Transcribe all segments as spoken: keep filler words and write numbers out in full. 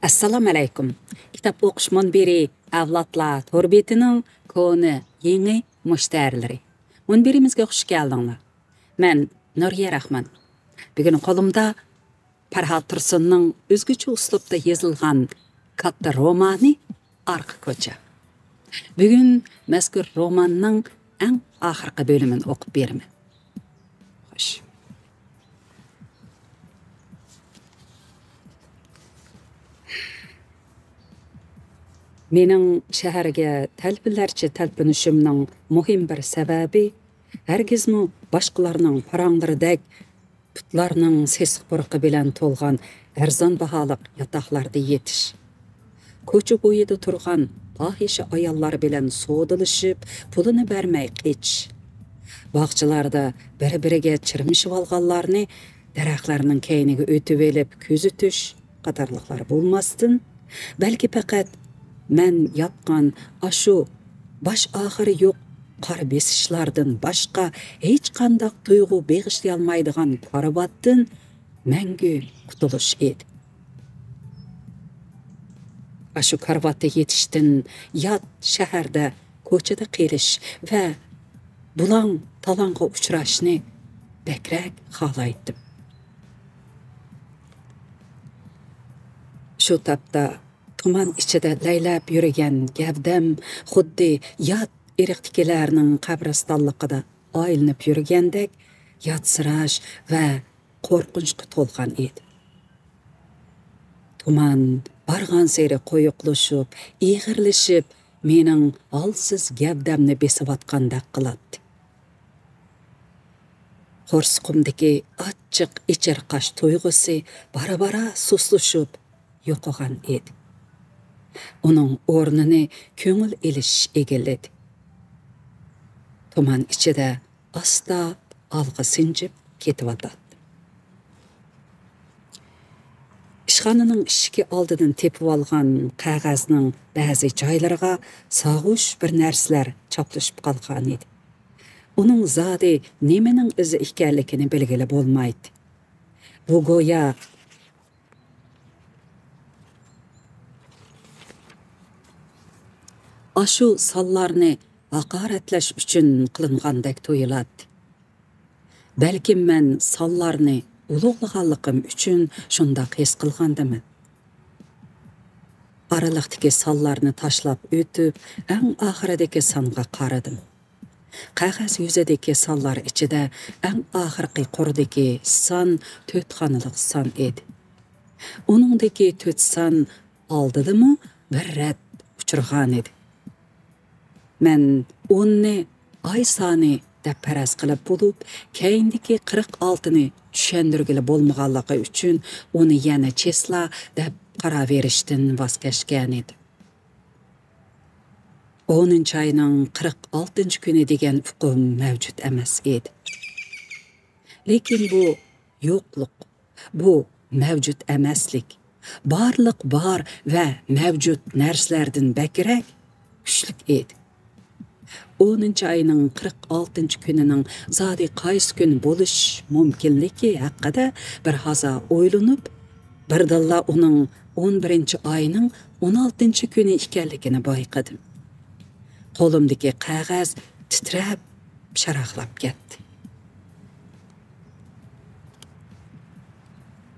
ئەسسالامۇ ئەلەيكۇم. كىتاب ئوقۇش مۇنبىرى ئەۋلادلار تور بېتىنىڭ كونا، يېڭى مۇشتەرىلىرى. مۇنبىرىمىزگە خۇش كەلدىڭلار. مەن نۇرىيە راخمان. بۈگۈن قولۇمدا پەرھات تۇرسۇننىڭ ئۆزگىچە ئۇسلۇبتا يېزىلغان كاتتا رومانى ئارقا كوچا. بۈگۈن مەزكۇر روماننىڭ ئەڭ ئاخىرقى بۆلۈمىنى ئوقۇپ بېرىمەن. خوش. مېنىڭ شەھەرگە تەلپىلەرچە تەلپۈنۈشۈمنىڭ مۇھىم بىر سەۋەبى، ھەرگىزمۇ باشقىلارنىڭ پاراڭلىرىدەك پۇتلارنىڭ سېسىق پۇرىقى بىلەن تولغان ئەرزان باھالىق ياتاقلاردا يېتىش، كوچا بويىدا تۇرغان پاھىشە ئاياللار بىلەن سودىلىشىپ، پۇلىنى بەرمەي قېچىش، باغچىلاردا بىر-بىرىگە چىرمىشىۋالغانلارنى دەرەخلەرنىڭ كەينىگە ئۆتۈۋېلىپ كۆزىتىش قاتارلىقلار بولماستىن، بەلكى پەقەت مەن ياتقان ئاشۇ باش ئاخىرى يوق قارا بېسىشلاردىن باشقا ھېچقانداق تۇيغۇ بېغىشلىيالمايدىغان كارىۋاتتىن مەڭگۈ قۇتۇلۇش ئىدى. ئاشۇ كارىۋاتتا يېتىشتىن يات شەھەردە كوچىدا قېلىش ۋە بۇلاڭ-تالاڭغا ئۇچراشنى بەكرەك خالايتتىم. شۇ تاپتا تۇمان ئىچىدە لەيلەپ يۈرگەن گەۋدەم خۇددى يات ئىرقتىكىلەرنىڭ قەبرىستانلىقىدا ئايلىنىپ يۈرگەندەك ياتسىراش ۋە قورقۇنچقا تولغان ئىدى. تۇمان بارغانسېرى قويۇقلىشىپ، ئېغىرلىشىپ، مېنىڭ ھالسىز گەۋدەمنى بېسىۋاتقاندەك قىلاتتى. قورسىقىمدىكى ئاچچىق ئېچىرقاش تۇيغۇسى بارا-بارا سۇسلىشىپ يوقىغان ئىدى. ئۇنىڭ ئورنىنى كۆڭۈل ئېلىش ئىگىلىدى. تۇمان ئىچىدە ئاستا ئالغا سىنچىپ كېتىۋاتاتتىم. ئىشخانىنىڭ ئىشىكى ئالدىدىن تېپىۋالغان قەغەزنىڭ بەزى جايلىرىغا ساغۇش بىر نەرسىلەر چاپلىشىپ قالغانىدى. ئۇنىڭ زادى نېمىنىڭ ئىزى ئىكەنلىكىنى بىلگىلى بولمايتتى. بۇ گويا ئاشۇ سانلارنى ھاقارەتلەش ئۈچۈن قىلىنغاندەك تۇيۇلاتتى. بەلكىم مەن سانلارنى ئۇلۇغلىغانلىقىم ئۈچۈن شۇنداق ھېس قىلغاندىمەن. ئارىلىقتىكى سانلارنى تاشلاپ ئۆتۈپ، ئەڭ ئاخىرىدىكى سانغا قارىدىم. قەغەز يۈزىدىكى سانلار ئىچىدە ئەڭ ئاخىرقى قۇردىكى سان تۆت خانىلىق سان ئىدى. ئۇنىڭدىكى تۆت سان ئالدىدىمۇ بىر رەت ئۇچرىغانىدى. مەن ئوننى ئاي سانى دەپ پەرەز قىلىپ بولۇپ، كەينىدىكى قىرىق ئالتىنى چۈشەندۈرگىلى بولمىغانلىقى ئۈچۈن ئۇنى يەنە چېسلا دەپ قاراۋېرىشتىن ۋاز كەچكەنىدىم. ئونىنچى ئاينىڭ قىرىق ئالتىنچى كۈنى دېگەن ئۇقۇم مەۋجۇت ئەمەس ئىدى. لېكىن بۇ يوقلۇق، بۇ مەۋجۇت ئەمەسلىك، بارلىق بار ۋە مەۋجۇت نەرسىلەردىن بەكرەك كۈچلۈك ئىدى. ئونىنچى ئاينىڭ قىرىق ئالتىنچى كۈنىنىڭ زادى قايسى كۈن بولۇش مۇمكىنلىكى ھەققىدە بىر ھازا ئويلىنىپ، بىردىنلا ئۇنىڭ ئون بىرىنچى ئاينىڭ ئون ئالتىنچى كۈنى ئىكەنلىكىنى بايقىدىم. قولۇمدىكى قەغەز تىترەپ، شاراقلاپ كەتتى.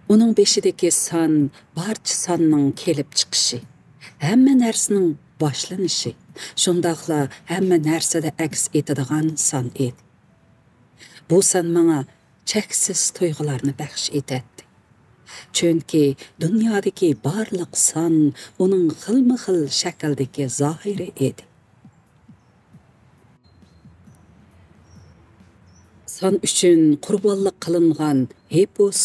ئۇنىڭ بېشىدىكى سان بارچە ساننىڭ كېلىپ چىقىشى، ھەممە نەرسىنىڭ باشلىنىشى، شۇنداقلا ھەممە نەرسىدە ئەكس ئېتىدىغان سان ئىدى. بۇ سان ماڭا چەكسىز تۇيغۇلارنى بەخش ئېتەتتى. چۈنكى دۇنيادىكى بارلىق سان ئۇنىڭ خىلمۇ خىل شەكىلدىكى زاھىرى ئىدى. سان ئۈچۈن قۇربانلىق قىلىنغان ھېپوس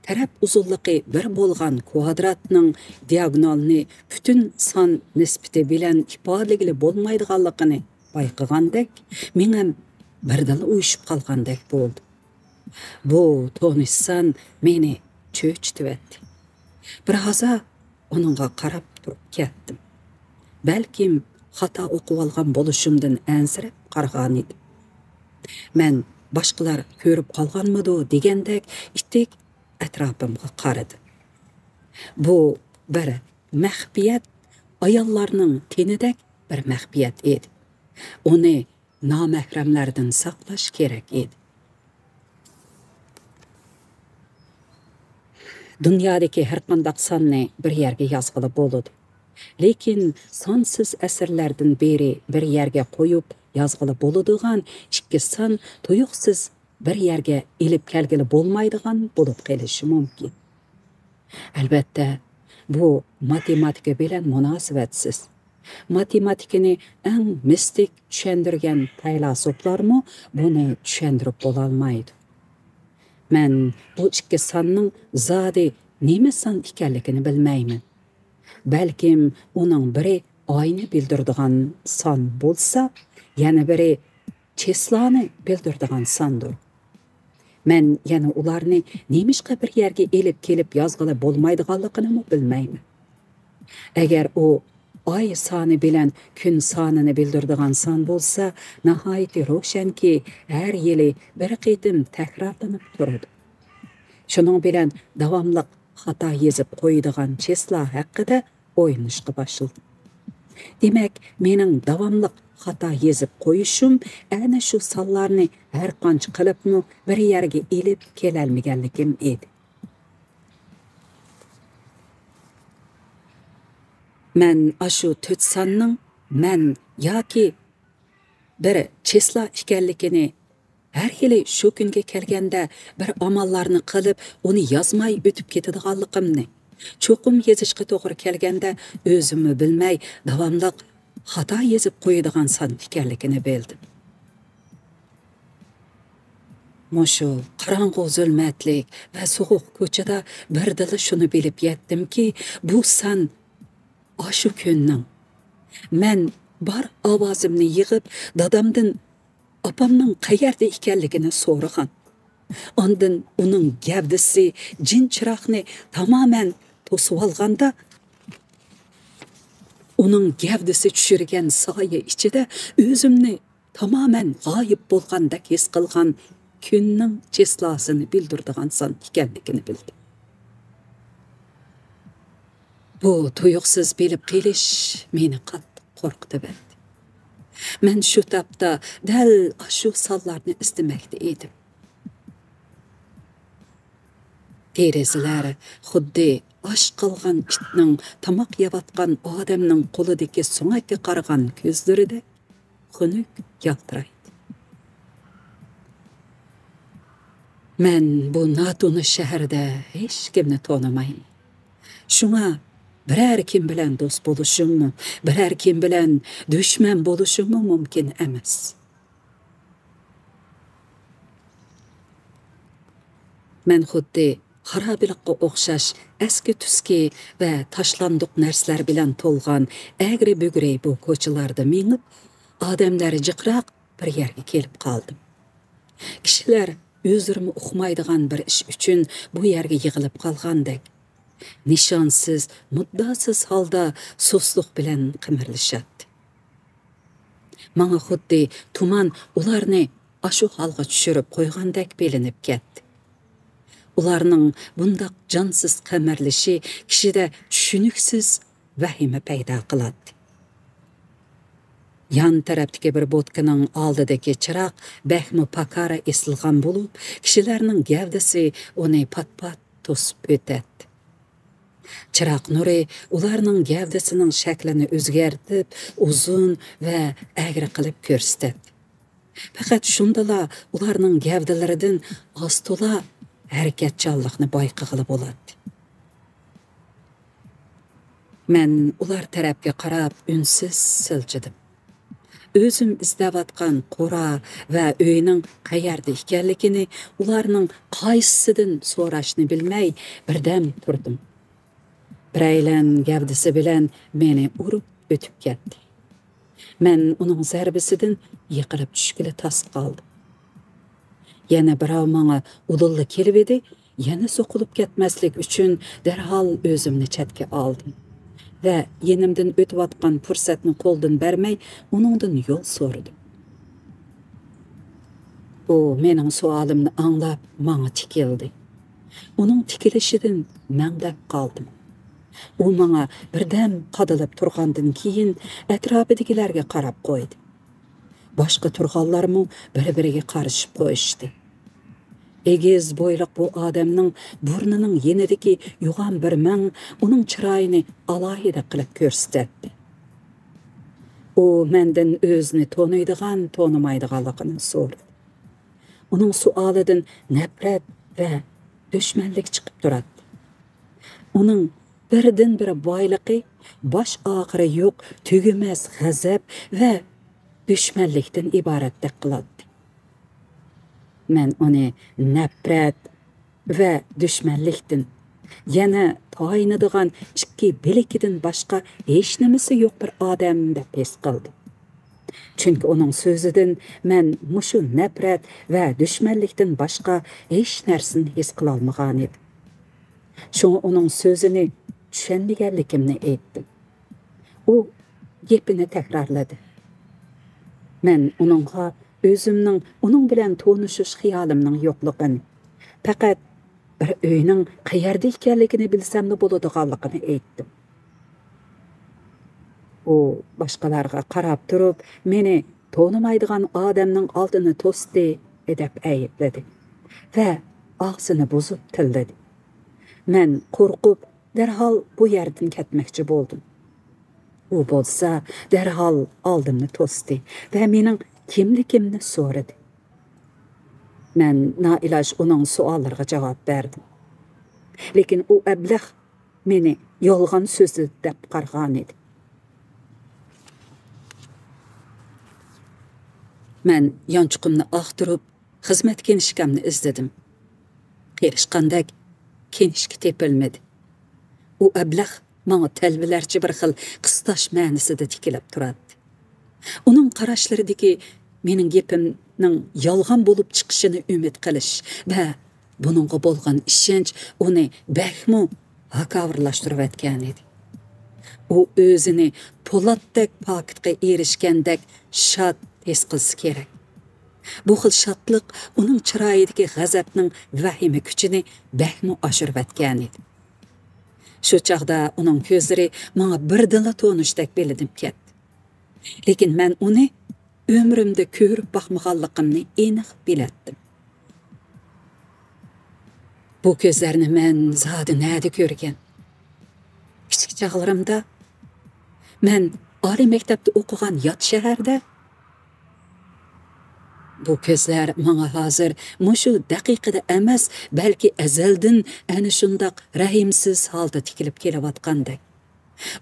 تەرەپ ئۇزۇنلۇقى بىر بولغان كۋادراتنىڭ دىئاگونالنى پۈتۈن سان نىسبىتى بىلەن ئىپادىلىگىلى بولمايدىغانلىقىنى بايقىغاندەك، مېڭەم بىردىنلا ئۇيۇشۇپ قالغاندەك بولدى. بۇ تونۇش سان مېنى چۆچۈتۈۋەتتى. بىر ھازا ئۇنىڭغا قاراپ تۇرۇپ كەتتىم. بەلكىم خاتا ئوقۇۋالغان بولۇشۇمدىن ئەنسىرەپ قارىغانىدىم. مەن باشقىلار كۆرۈپ قالغانمىدۇ دېگەندەك ئىتتىك ئەتراپىمغا قارىدىم. بۇ بىر مەخپىيەت ئاياللارنىڭ تېنىدەك بىر مەخپىيەت ئىدى. ئۇنى نامەھرەملەردىن ساقلاش كېرەك ئىدى. دۇنيادىكى ھەرقانداق ساننى بىر يەرگە يازغىلى بولىدۇ. لېكىن سانسىز ئەسىرلەردىن بېرى بىر يەرگە قويۇپ يازغىلى بولىدىغان ئىككى سان تۇيۇقسىز بىر يەرگە ئېلىپ كەلگىلى بولمايدىغان بولۇپ قېلىشى مۇمكىن. ئەلۋەتتە، بۇ ماتېماتىكا بىلەن مۇناسىۋەتسىز. ماتېماتىكىنى ئەڭ مىستىك چۈشەندۈرگەن پەيلاسوپلارمۇ بۇنى چۈشەندۈرۈپ بولالمايدۇ. مەن بۇ ئىككى ساننىڭ زادى نېمە سان ئىكەنلىكىنى بىلمەيمەن. بەلكىم ئۇنىڭ بىرى ئاينى بىلدۈرىدىغان سان بولسا، يەنە بىرى چىسلانى بىلدۈرىدىغان ساندۇر. مەن يەنە ئۇلارنى نېمىشقا بىر يەرگە ئېلىپ كېلىپ يازغىلى بولمايدىغانلىقىنىمۇ بىلمەيمەن. ئەگەر ئۇ ئاي سانى بىلەن كۈن سانىنى بىلدۈرىدىغان سان بولسا، ناھايىتى روشەنكى، ھەر يىلى بىر قېتىم تەكرارلىنىپ تۇرىدۇ. شۇنىڭ بىلەن داۋاملىق خاتا يېزىپ قويىدىغان چىسلا ھەققىدە ئويلىنىشقا باشلىدىم. دېمەك، مېنىڭ داۋاملىق خاتا يېزىپ قويۇشۇم ئەنە شۇ سانلارنى ھەرقانچە قىلىپمۇ بىر يەرگە ئېلىپ كېلەلمىگەنلىكىم ئىدى. مەن ئاشۇ تۆت ساننىڭ مەن ياكى بىر چىسلا ئىكەنلىكىنى، ھەر يىلى شۇ كۈنگە كەلگەندە بىر ئاماللارنى قىلىپ، ئۇنى يازماي ئۆتۈپ كېتىدىغانلىقىمنى، چوقۇم يېزىشقا توغرا كەلگەندە ئۆزۈممۇ بىلمەي داۋاملىق خاتا يېزىپ قويىدىغان سان ئىكەنلىكىنى بىلدىم. مۇشۇ قاراڭغۇ زۇلمەتلىك ۋە سوغۇق كوچىدا بىردىنلا شۇنى بىلىپ يەتتىمكى، بۇ سان ئاشۇ كۈننىڭ. مەن بار ئاۋازىمنى يىغىپ، دادامدىن ئاپامنىڭ قەيەردە ئىكەنلىكىنى سورىغان. ئاندىن ئۇنىڭ گەۋدىسى جىن چىراغنى تامامەن توسۇۋالغاندا، ئۇنىڭ گەۋدىسى چۈشۈرگەن سايە ئىچىدە ئۆزۈمنى تامامەن غايىب بولغاندەك ھېس قىلغان كۈننىڭ چىسلاسىنى بىلدۈرىدىغان سان ئىكەنلىكىنى بىلدىم. بۇ تۇيۇقسىز بىلىپ قېلىش مېنى قاتتىق قورقۇتۇۋەتتى. مەن شۇ تاپتا دەل ئاشۇ سانلارنى ئىزدىمەكتە ئىدىم. دېرىزىلەر خۇددى ئاچ قالغان ئىتنىڭ، تاماق يەۋاتقان ئادەمنىڭ قولىدىكى سۆڭەككە قارىغان كۆزلىرىدەك خۇنۈك يالتىرايدى. مەن بۇ ناتونۇش شەھەردە ھېچكىمنى تونۇمايمەن. شۇڭا بىرەر كىم بىلەن دوست بولۇشۇممۇ، بىرەر كىم بىلەن دۈشمەن بولۇشۇممۇ مۇمكىن ئەمەس. مەن خۇددى خارابىلىققا ئوخشاش ئەسكى-تۈسكى ۋە تاشلاندۇق نەرسىلەر بىلەن تولغان ئەگرى-بۈگرى بۇ كوچىلاردا مېڭىپ، ئادەملەر جىقراق بىر يەرگە كېلىپ قالدىم. كىشىلەر ئۆزلىرىمۇ ئۇقمايدىغان بىر ئىش ئۈچۈن بۇ يەرگە يىغىلىپ قالغاندەك، نىشانسىز، مۇددىئاسىز ھالدا سۇسلۇق بىلەن قىمىرلىشاتتى. ماڭا خۇددى تۇمان ئۇلارنى ئاشۇ ھالغا چۈشۈرۈپ قويغاندەك بىلىنىپ كەتتى. ئۇلارنىڭ بۇنداق جانسىز قىمىرلىشى كىشىدە چۈشىنىكسىز ۋەھىمە پەيدا قىلاتتى. يان تەرەپتىكى بىر بوتكىنىڭ ئالدىدىكى چىراغ بەكمۇ پاكارە ئېسىلغان بولۇپ، كىشىلەرنىڭ گەۋدىسى ئۇنى پات-پات توسۇپ ئۆتەتتى. چىراغ نۇرى ئۇلارنىڭ گەۋدىسىنىڭ شەكلىنى ئۆزگەرتىپ، ئۇزۇن ۋە ئەگرى قىلىپ كۆرسىتەتتى. پەقەت شۇندىلا ئۇلارنىڭ گەۋدىلىرىدىن ئاز-تولا ھەرىكەتچانلىقنى بايقىغىلى بولاتتى. مەن ئۇلار تەرەپكە قاراپ ئۈنسىز سىلجىدىم. ئۆزۈم ئىزدەۋاتقان قورا ۋە ئۆينىڭ قەيەردە ئىكەنلىكىنى ئۇلارنىڭ قايسىسىدىن سوراشنى بىلمەي بىردەم تۇردۇم. بىرەيلەن گەۋدىسى بىلەن مېنى ئۇرۇپ ئۆتۈپ كەتتى. مەن ئۇنىڭ زەربىسىدىن يىقىلىپ چۈشكىلى تاس قالدىم. يەنە بىراۋ ماڭا ئۇدۇللا كېلىۋىدى، يەنە سوقۇلۇپ كەتمەسلىك ئۈچۈن دەرھال ئۆزۈمنى چەتكە ئالدىم ۋە يېنىمدىن ئۆتۈۋاتقان پۇرسەتنى قولدىن بەرمەي، ئۇنىڭدىن يول سورىدىم. ئۇ مېنىڭ سوئالىمنى ئاڭلاپ، ماڭا تىكىلدى. ئۇنىڭ تىكىلىشىدىن مەڭدەپ قالدىم. ئۇ ماڭا بىردەم قادىلىپ تۇرغاندىن كېيىن، ئەتراپىدىكىلەرگە قاراپ قويدى. باشقا تۇرغانلارمۇ بىر-بىرىگە قارىشىپ قويۇشتى. ئېگىز بويلۇق بۇ ئادەمنىڭ بۇرنىنىڭ يېنىدىكى يوغان بىر مەڭ ئۇنىڭ چىرايىنى ئالاھىدە قىلىپ كۆرسىتەتتى. ئۇ مەندىن ئۆزىنى تونۇيدىغان، تونۇمايدىغانلىقىنى سورىدى. ئۇنىڭ سوئالىدىن نەپرەت ۋە دۈشمەنلىك چىقىپ تۇراتتى. ئۇنىڭ بىردىنبىر بايلىقى باش ئاخىرى يوق تۈگىمەس غەزەپ ۋە دۈشمەنلىكتىن ئىبارەتتەك قىلاتتى. مەن ئۇنى نەپرەت ۋە دۈشمەنلىكتىن، يەنە تايىنىدىغان ئىككى بىلىكىدىن باشقا ھېچنېمىسى يوق بىر ئادەم دەپ ھېس قىلدىم. چۈنكى ئۇنىڭ سۆزىدىن مەن مۇشۇ نەپرەت ۋە دۈشمەنلىكتىن باشقا ھېچ نەرسىنى ھېس قىلالمىغانىدىم. شۇڭا ئۇنىڭ سۆزىنى چۈشەنمىگەنلىكىمنى ئېيتتىم. ئۇ گېپىنى تەكرارلىدى. مەن ئۇنىڭغا ئۆزۈمنىڭ ئۇنىڭ بىلەن تونۇشۇش خىيالىمنىڭ يوقلۇقىنى، پەقەت بىر ئۆينىڭ قەيەردە ئىكەنلىكىنى بىلسەملا بولىدىغانلىقىنى ئېيتتىم. ئۇ باشقىلارغا قاراپ تۇرۇپ، مېنى تونۇمايدىغان ئادەمنىڭ ئالدىنى توستى، دەپ ئەيىبلىدى ۋە ئاغزىنى بۇزۇپ تىللىدى. مەن قورقۇپ، دەرھال بۇ يەردىن كەتمەكچى بولدۇم. ئۇ بولسا دەرھال ئالدىمنى توستى ۋە مېنىڭ كىملىكىمنى سورىدى. مەن نائىلاج ئۇنىڭ سوئاللىرىغا جاۋاب بەردىم. لېكىن ئۇ ئەبلەخ مېنى يالغان سۆزلىدى دەپ قارىغانىدى. مەن يانچۇقۇمنى ئاختۇرۇپ، خىزمەت كىنىشكامنى ئىزدىدىم. قېرىشقاندەك كىنىشكا تېپىلمىدى. ئۇ ئەبلەخ ماڭا تەلۋىلەرچە بىر خىل قىستاش مەنىسىدە تىكىلىپ تۇراتتى. ئۇنىڭ قاراشلىرىدىكى مېنىڭ گېپىمنىڭ يالغان بولۇپ چىقىشىنى ئۈمىد قىلىش ۋە بۇنىڭغا بولغان ئىشەنچ ئۇنى بەكمۇ ھاكاۋۇرلاشتۇرۇۋەتكەنىدى. ئۇ ئۆزىنى پولاتتەك پاكىتقا ئېرىشكەندەك شاد ھېس قىلسا كېرەك. بۇ خىل شادلىق ئۇنىڭ چىرايىدىكى غەزەپنىڭ ۋەھىمە كۈچىنى بەكمۇ ئاشۇرۇۋەتكەنىدى. شۇ چاغدا ئۇنىڭ كۆزلىرى ماڭا بىردىنلا تونۇشتەك بىلىنىپ كەتتى. لېكىن مەن ئۇنى ئۆمرۈمدە كۆرۈپ باقمىغانلىقىمنى ئېنىق بىلەتتىم. بۇ كۆزلەرنى مەن زادى نەدە كۆرگەن؟ كىچىك چاغلىرىمدا، مەن ئالىي مەكتەپتە ئوقۇغان يات شەھەردە. بۇ كۆزلەر ماڭا ھازىر مۇشۇ دەقىقىدە ئەمەس، بەلكى ئەزەلدىن ئەنە شۇنداق رەھىمسىز ھالدا تىكىلىپ كېلىۋاتقاندەك،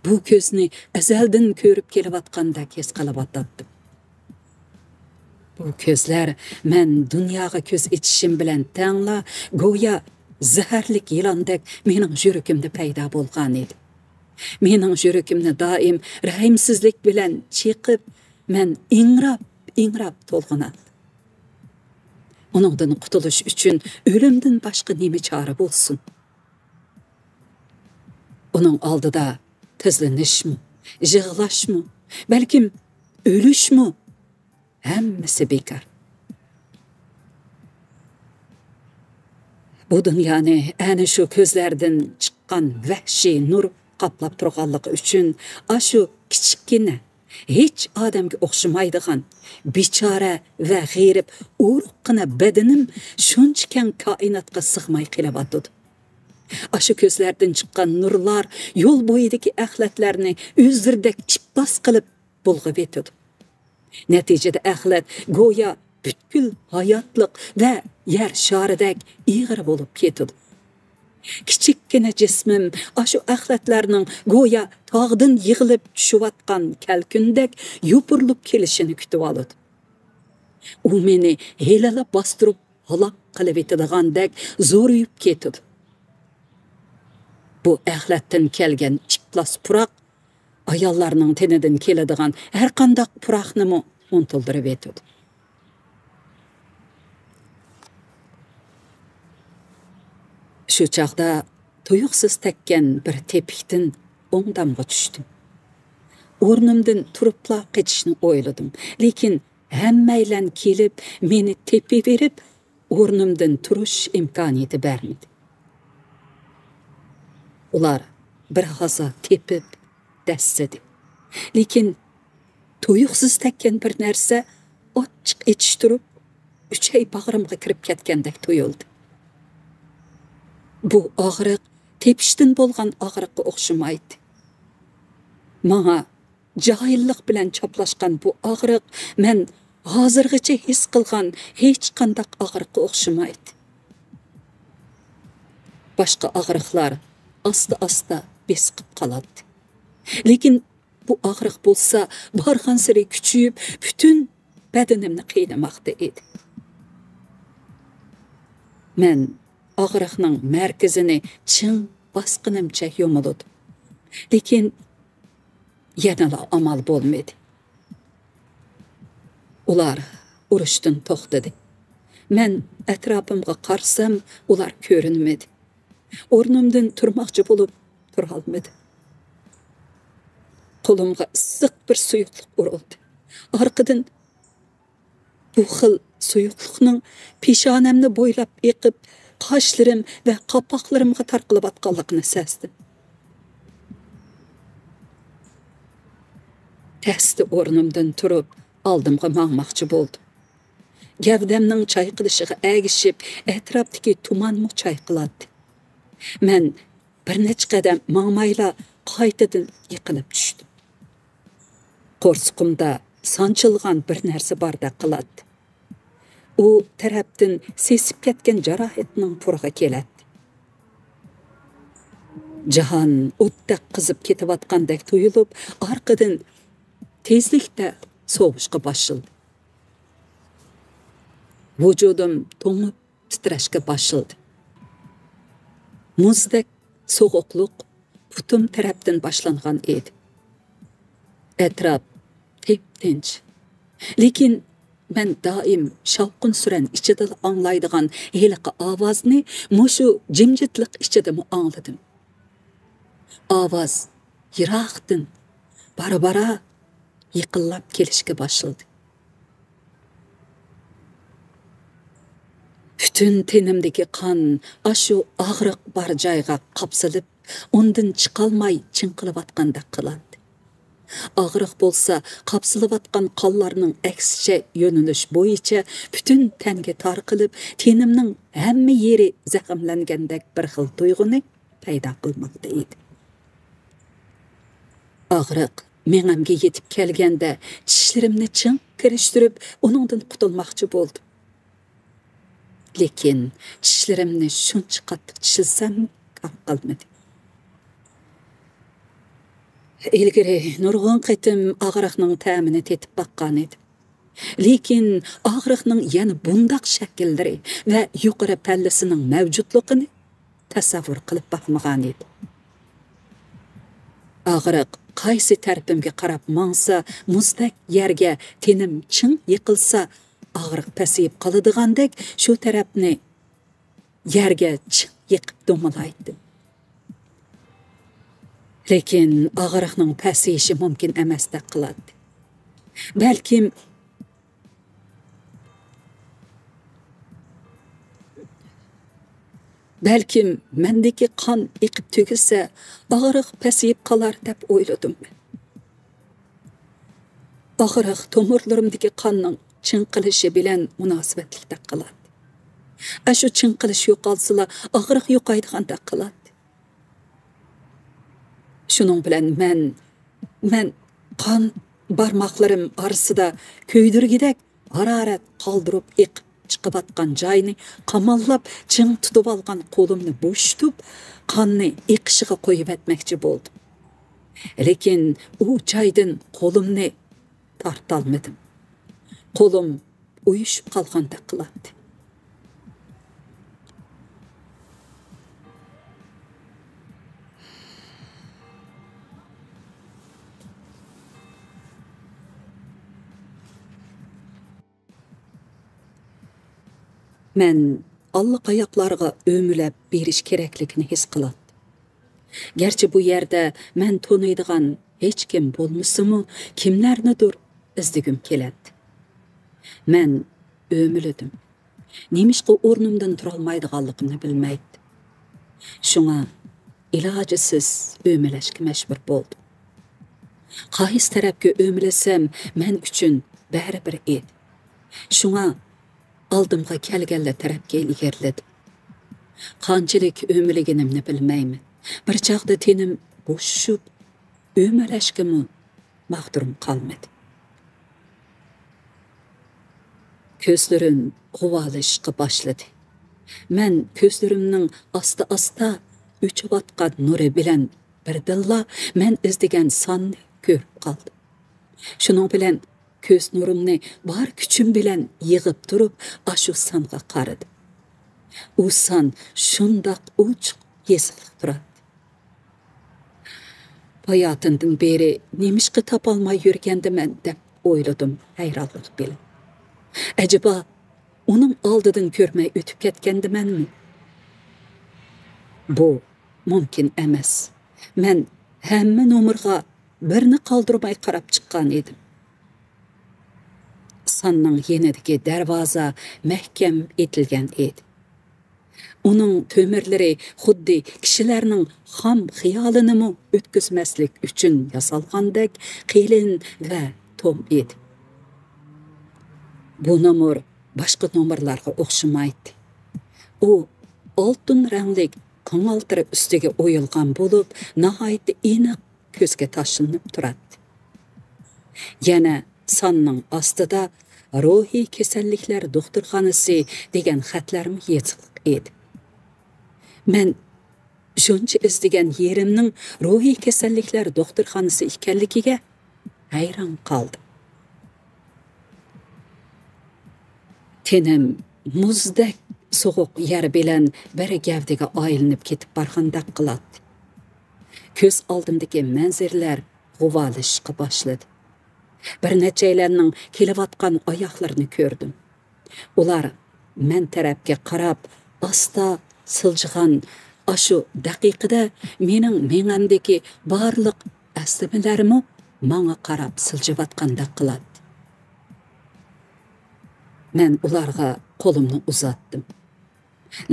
بۇ كۆزنى ئەزەلدىن كۆرۈپ كېلىۋاتقاندەك ھېس قىلىۋاتاتتىم. بۇ كۆزلەر مەن دۇنياغا كۆز ئېچىشىم بىلەن تەڭلا گويا زەھەرلىك يىلاندەك مېنىڭ يۈرىكىمدە پەيدا بولغانىدى. مېنىڭ يۈرىكىمنى دائىم رەھىمسىزلىك بىلەن چېقىپ، مەن ئىڭراپ، ئىڭراپ تولغىناتتىم. ئۇنىڭدىن قۇتۇلۇش ئۈچۈن ئۆلۈمدىن باشقا نېمە چارە بولسۇن؟ ئۇنىڭ ئالدىدا تىزلىنىشمۇ، يىغلاشمۇ، بەلكىم ئۆلۈشمۇ، ھەممىسى بىكار. بۇ دۇنيانى ئەنە شۇ كۆزلەردىن چىققان ۋەھشىي نۇر قاپلاپ تۇرغانلىقى ئۈچۈن، ئاشۇ كىچىككىنە، ھېچ ئادەمگە ئوخشىمايدىغان بىچارە ۋە غېرىب ئورۇققىنا بەدىنىم شۇنچە كەڭ كائىناتقا سىغماي قېلىۋاتىدۇ. ئاشۇ كۆزلەردىن چىققان نۇرلار يول بويىدىكى ئەخلەتلەرنى ئۆزلىرىدەك ئىپلاس قىلىپ بۇلغىۋېتىدۇ. نەتىجىدە ئەخلەت گويا پۈتكۈل ھاياتلىق ۋە يەر شارىدەك ئېغىر بولۇپ كېتىدۇ. كىچىككىنە جىسمىم ئاشۇ ئەخلەتلەرنىڭ گويا تاغدىن يىغىلىپ چۈشۈۋاتقان كەلكۈندەك يوپۇرۇلۇپ كېلىشىنى كۈتۈۋالىدۇ. ئۇ مېنى ھېلىلا باستۇرۇپ ھالاك قىلىۋېتىدىغاندەك زورىيىپ كېتىدۇ. بۇ ئەخلەتتىن كەلگەن ئىپلاس پۇراق ئاياللارنىڭ تېنىدىن كېلىدىغان ھەرقانداق پۇراقنىمۇ ئۇنتۇلدۇرۇۋېتىدۇ. شۇ چاغدا تۇيۇقسىز تەگكەن بىر تېپىكتىن ئوڭدامغا چۈشتۈم. ئورنۇمدىن تۇرۇپلا قېچىشنى ئويلىدىم، لېكىن ھەممەيلەن كېلىپ مېنى تېپىۋېرىپ، ئورنۇمدىن تۇرۇش ئىمكانىيىتى بەرمىدى. ئۇلار بىر ھازا تېپىپ دەسسىدى. لېكىن تۇيۇقسىز تەگكەن بىر نەرسە ئاچچىق ئېچىشتۇرۇپ، ئۈچەي باغرىمغا كىرىپ كەتكەندەك تۇيۇلدى. بۇ ئاغرىق تېپىشتىن بولغان ئاغرىققا ئوخشىمايتتى. ماڭا جاھىللىق بىلەن چاپلاشقان بۇ ئاغرىق مەن ھازىرغىچە ھېس قىلغان ھېچقانداق ئاغرىققا ئوخشىمايتتى. باشقا ئاغرىقلار ئاستا-ئاستا بېسىقىپ قالاتتى. لېكىن بۇ ئاغرىق بولسا بارغانسېرى كۈچىيىپ، پۈتۈن بەدىنىمنى قىينىماقتا ئىدى. مەن ئاغرىقنىڭ مەركىزىنى چىڭ باسقىنىمچە يۇمۇلدۇم. لېكىن يەنىلا ئامال بولمىدى. ئۇلار ئۇرۇشتىن توختىدى. مەن ئەتراپىمغا قارىسام، ئۇلار كۆرۈنمىدى. ئورنۇمدىن تۇرماقچى بولۇپ تۇرالمىدىم. قولۇمغا ئىسسىق بىر سۇيۇقلۇق ئۇرۇلدى. ئارقىدىن بۇ خىل سۇيۇقلۇقنىڭ پېشانەمنى بويلاپ ئېقىپ، قاشلىرىم ۋە قاپاقلىرىمغا تارقىلىۋاتقانلىقىنى سەزدىم. تەستە ئورنۇمدىن تۇرۇپ، ئالدىمغا ماڭماقچى بولدۇم. گەۋدەمنىڭ چايقىلىشىغا ئەگىشىپ، ئەتراپتىكى تۇمانمۇ چايقىلاتتى. مەن بىر نەچچە قەدەم ماڭمايلا قايتىدىن يىقىلىپ چۈشتۈم. قورسىقىمدا سانچىلغان بىر نەرسە باردەك قىلاتتى. ئۇ تەرەپتىن سېسىپ كەتكەن جاراھەتنىڭ پۇرىقى كېلەتتى. جاھان ئوتتەك قىزىپ كېتىۋاتقاندەك تۇيۇلۇپ، ئارقىدىن تېزلىكتە سوۋۇشقا باشلىدى. ۋۇجۇدۇم توڭۇپ تىترەشكە باشلىدى. مۇزدەك سوغۇقلۇق پۇتۇم تەرەپتىن باشلانغان ئىدى. ئەتراپ تىپتىنچ. لېكىن مەن دائىم شاۋقۇن-سۈرەن ئىچىدىلا ئاڭلايدىغان ھېلىقى ئاۋازنى مۇشۇ جىمجىتلىق ئىچىدىمۇ ئاڭلىدىم. ئاۋاز يىراقتىن بارا-بارا يېقىنلاپ كېلىشكە باشلىدى. پۈتۈن تېنىمدىكى قان ئاشۇ ئاغرىق بار جايغا قاپسىلىپ، ئۇندىن چىقالماي چىڭقىلىۋاتقاندەك قىلاتتى. ئاغرىق بولسا قاپسىلىۋاتقان قانلارنىڭ ئەكسىچە يۆنىلىش بويىچە پۈتۈن تەنگە تارقىلىپ، تېنىمنىڭ ھەممە يېرى زەخىملەنگەندەك بىر خىل تۇيغۇنى پەيدا قىلماقتا ئىدى. ئاغرىق مېڭەمگە يېتىپ كەلگەندە، چىشلىرىمنى چىڭ كىرىشتۈرۈپ، ئۇنىڭدىن قۇتۇلماقچى بولدۇم. لېكىن چىشلىرىمنى شۇنچە قاتتىق چىشلىسەم، كار قىلمىدى. ئىلگىرى نۇرغۇن قېتىم ئاغرىقنىڭ تەمىنى تېتىپ باققان ئىدىم. لېكىن ئاغرىقنىڭ يەنە بۇنداق شەكىللىرى ۋە يۇقىرى پەللىسىنىڭ مەۋجۇتلۇقىنى تەسەۋۋۇر قىلىپ باقمىغان ئىدىم. ئاغرىق قايسى تەرىپىمگە قاراپ ماڭسا، مۇزدەك يەرگە تېنىم چىڭ يىقىلسا، ئاغرىق پەسىيىپ قالىدىغاندەك، شۇ تەرەپنى يەرگە چىڭ يېقىپ دومىلايتتىم. لېكىن ئاغرىقنىڭ پەسىيىشى مۇمكىن ئەمەستەك قىلاتتى. بەلكىم، بەلكىم مەندىكى قان ئېقىپ تۈگىسە، ئاغرىق پەسىيىپ قالار دەپ ئويلىدىم. ئاغرىق تومۇرلىرىمدىكى قاننىڭ چىڭقىلىشى بىلەن مۇناسىۋەتلىكتەك قىلاتتى. ئاشۇ چىڭقىلىش يوقالسىلا، ئاغرىق يوقايدىغاندەك قىلاتتى. شۇنىڭ بىلەن مەن، مەن قان بارماقلىرىم ئارىسىدا كۆيدۈرگۈدەك ھارارەت قالدۇرۇپ ئېقىپ چىقىۋاتقان جاينى قاماللاپ چىڭ تۇتۇۋالغان قولۇمنى بوشىتىپ، قاننى ئېقىشىغا قويۇۋەتمەكچى بولدۇم. لېكىن ئۇ جايدىن قولۇمنى تارتالمىدىم. قولۇم ئۇيۇشۇپ قالغاندەك قىلاتتى. مەن ئاللىقاياقلارغا ئۆمىلەپ بېرىش كېرەكلىكىنى ھېس قىلاتتىم. گەرچە بۇ يەردە مەن تونۇيدىغان ھېچكىم بولمىسىمۇ، كىملەرنىدۇر ئىزدىگۈم كېلەتتى. مەن ئۆمىلىدىم. نېمىشقا ئورنۇمدىن تۇرالمايدىغانلىقىمنى بىلمەيتتىم. شۇڭا ئىلاجىسىز ئۆمىلەشكە مەجبۇر بولدۇم. قايسى تەرەپكە ئۆمىلىسەم، مەن ئۈچۈن بەرىبىر ئىدى. شۇڭا ئالدىمغا كەلگەنلا تەرەپكە ئىلگىرىلىدىم. قانچىلىك ئۆمىلىگىنىمنى بىلمەيمەن. بىر چاغدا تېنىم بوشىشىپ، ئۆمىلەشكىمۇ ماغدۇرۇم قالمىدى. كۆزلىرىم غۇۋالىشىشقا باشلىدى. مەن كۆزلىرىمنىڭ ئاستا-ئاستا ئۆچۈۋاتقان نۇرى بىلەن بىردىنلا مەن ئىزدىگەن ساننى كۆرۈپ قالدىم. شۇنىڭ بىلەن كۆز نۇرۇمنى بار كۈچۈم بىلەن يىغىپ تۇرۇپ، ئاشۇ سانغا قارىدىم. ئۇ سان شۇنداق ئوچۇق يېزىلىپ تۇراتتى. باياتىندىن بېرى نېمىشقا تاپالماي يۈرگەندىمەن دەپ ئويلىدىم ھەيرانلىق بىلەن. ئەجەبا، ئۇنىڭ ئالدىدىن كۆرمەي ئۆتۈپ كەتكەندىمەنمۇ؟ بۇ مۇمكىن ئەمەس. مەن ھەممە نومۇرغا بىرنى قالدۇرماي قاراپ چىققان ئىدىم. ساننىڭ يېنىدىكى دەرۋازا مەھكەم ئېتىلگەن ئىدى. ئۇنىڭ تۆمۈرلىرى خۇددى كىشىلەرنىڭ خام خىيالىنىمۇ ئۆتكۈزمەسلىك ئۈچۈن ياسالغاندەك قېلىن ۋە توم ئىدى. بۇ نومۇر باشقا نومۇرلارغا ئوخشىمايتتى. ئۇ ئالتۇن رەڭلىك قاڭالتىر ئۈستىگە ئويۇلغان بولۇپ، ناھايىتى ئېنىق كۆزگە تاشلىنىپ تۇراتتى. يەنە ساننىڭ ئاستىدا «روھىي كېسەللىكلەر دوختۇرخانىسى» دېگەن خەتلەرمۇ يېزىقلىق ئىدى. مەن شۇنچە ئىزدىگەن يېرىمنىڭ روھىي كېسەللىكلەر دوختۇرخانىسى ئىكەنلىكىگە ھەيران قالدىم. تېنىم مۇزدەك سوغۇق يەر بىلەن بىر گەۋدىگە ئايلىنىپ كېتىپ بارغاندەك قىلاتتى. كۆز ئالدىمدىكى مەنزىرىلەر غۇۋالىشىشقا باشلىدى. بىر نەچچەيلەننىڭ كېلىۋاتقان ئاياغلىرىنى كۆردۈم. ئۇلار مەن تەرەپكە قاراپ ئاستا سىلجىغان ئاشۇ دەقىقىدە مېنىڭ مېڭەمدىكى بارلىق ئەسلىمىلەرمۇ ماڭا قاراپ سىلجىۋاتقاندەك قىلاتتى. مەن ئۇلارغا قولۇمنى ئۇزاتتىم.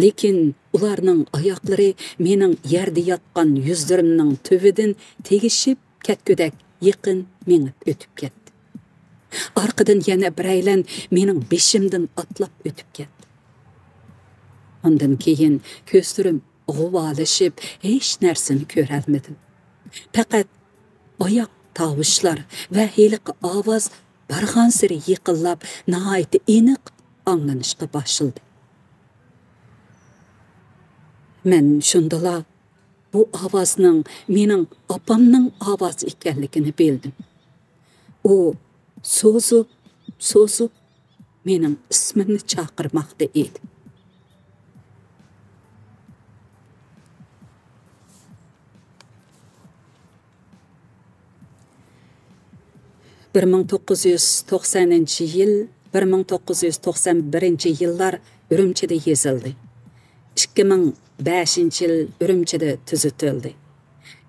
لېكىن ئۇلارنىڭ ئاياقلىرى مېنىڭ يەردە ياتقان يۈزلىرىمنىڭ تۈۋىدىن تېگىشىپ كەتكۈدەك يېقىن مېڭىپ ئۆتۈپ كەتتى. ئارقىدىن يەنە بىرەيلەن مېنىڭ بېشىمدىن ئاتلاپ ئۆتۈپ كەتتى. ئاندىن كېيىن كۆزلىرىم غۇۋالىشىپ، ھېچ نەرسىنى كۆرەلمىدىم. پەقەت ئاياق تاۋۇشلار ۋە ھېلىقى ئاۋاز بارغانسېرى يېقىنلاپ، ناھايىتى ئېنىق ئاڭلىنىشقا باشلىدى. مەن شۇندىلا بۇ ئاۋازنىڭ مېنىڭ ئاپامنىڭ ئاۋازى ئىكەنلىكىنى بىلدىم. ئۇ سوزۇپ، سوزۇپ، مېنىڭ ئىسمىمنى چاقىرماقتا ئىدى. بىر مىڭ توققۇز يۈز توقسەنىنچى يىل، بىر مىڭ توققۇز يۈز توقسەن بىرىنچى يىللار ئۈرۈمچىدە يېزىلدى. ئىككى مىڭ بەشىنچى يىل ئۈرۈمچىدە تۈزىتىلدى.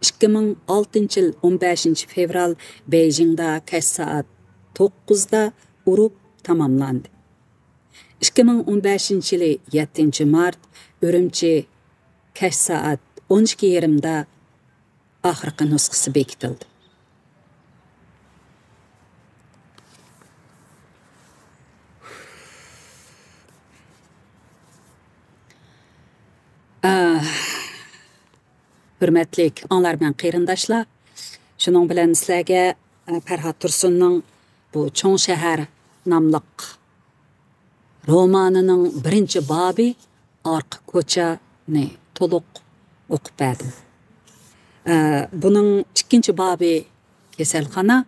ئىككى مىڭ ئالتىنچى يىل ئون بەشىنچى فېۋرال بېيجىڭدا كەچ سائەت توققۇزدا ئۇرۇپ تاماملاندى. ئىككى مىڭ ئون بەشىنچى يىلى يەتتىنچى مارت ئۈرۈمچى كەچ سائەت ئون ئىككى يېرىمدا ئاخىرقى نۇسخىسى بېكىتىلدى. ئاھ، ھۆرمەتلىك ئاڭلارمەن قېرىنداشلار، شۇنىڭ بىلەن سىلەرگە، ئە، پەرھات تۇرسۇننىڭ بۇ چوڭ شەھەر ناملىق رومانىنىڭ بىرىنچى بابى ئارقا كوچانى تولۇق ئوقۇپ بەردىم. ئە، بۇنىڭ ئىككىنچى بابى كېسەلخانا.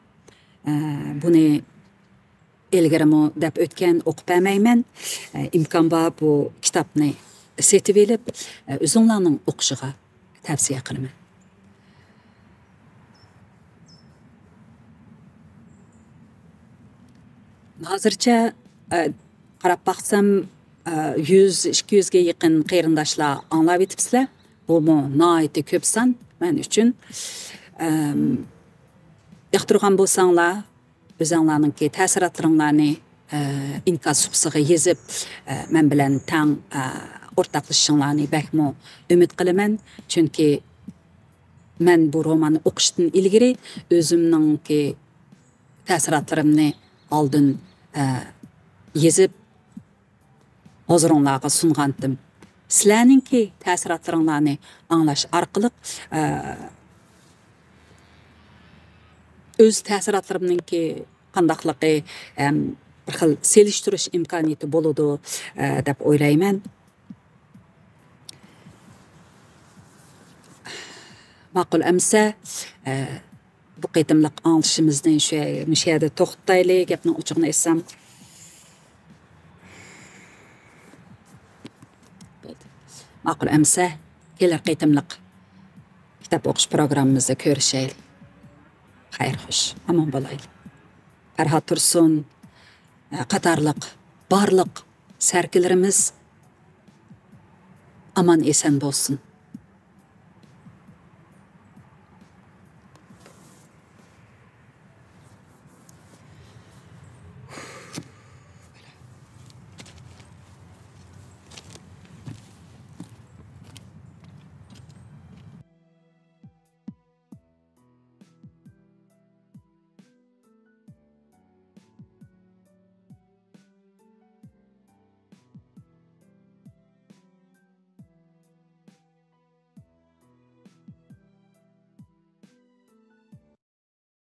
ئە، بۇنى ئىلگىرىمۇ دەپ ئۆتكەن، ئوقۇپ بەرمەيمەن. ئە، ئىمكان بار بۇ كىتابنى سېتىۋېلىپ، ئە، ئۆزۈڭلارنىڭ ئوقۇشىغا تەۋسىيە قىلىمەن. ھازىرچە، ئە، قاراپ باقسام، ئە، يۈز، ئىككى يۈزگە يېقىن قېرىنداشلار ئاڭلاۋېتىپسىلەر. بۇمۇ ناھايىتى كۆپ سان مەن ئۈچۈن. ئەم، ياقتۇرغان بولساڭلار، ئۆزۈڭلارنىڭكى تەسىراتلىرىڭلارنى، ئە، ئىنكاس سۇپىسىغا يېزىپ، ئە، مەن بىلەن تەڭ، ئە، ئورتاقلىشىشىڭلارنى بەكمۇ ئۈمىد قىلىمەن. چۈنكى مەن بۇ روماننى ئوقۇشتىن ئىلگىرى ئۆزۈمنىڭكى تەسىراتلىرىمنى ئالدىن، ئە، يېزىپ، ھۇزۇرۇڭلارغا سۇنغانتىم. سىلەرنىڭكى تەسىراتلىرىڭلارنى ئاڭلاش ئارقىلىق، ئە، ئۆز تەسىراتلىرىمنىڭكى قانداقلىقى، ئەم، بىر خىل سېلىشتۇرۇش ئىمكانىيىتى بولىدۇ، ئە، دەپ ئويلايمەن. ماقۇل ئەمسە، ئە، بۇ قېتىملىق ئاڭلىشىمىزنى شۇ، مۇشۇ يەردە توختىتايلى، گەپنىڭ ئوچۇقىنى ئېيتسام. ماقۇل ئەمسە، كېلەر قېتىملىق كىتاب ئوقۇش پروگراممىمىزدا كۆرۈشەيلى. خەير، خوش، ئامان بولايلى. پەرھات تۇرسۇن، ئە، قاتارلىق بارلىق سەركىلىرىمىز ئامان ئېسەن بولسۇن.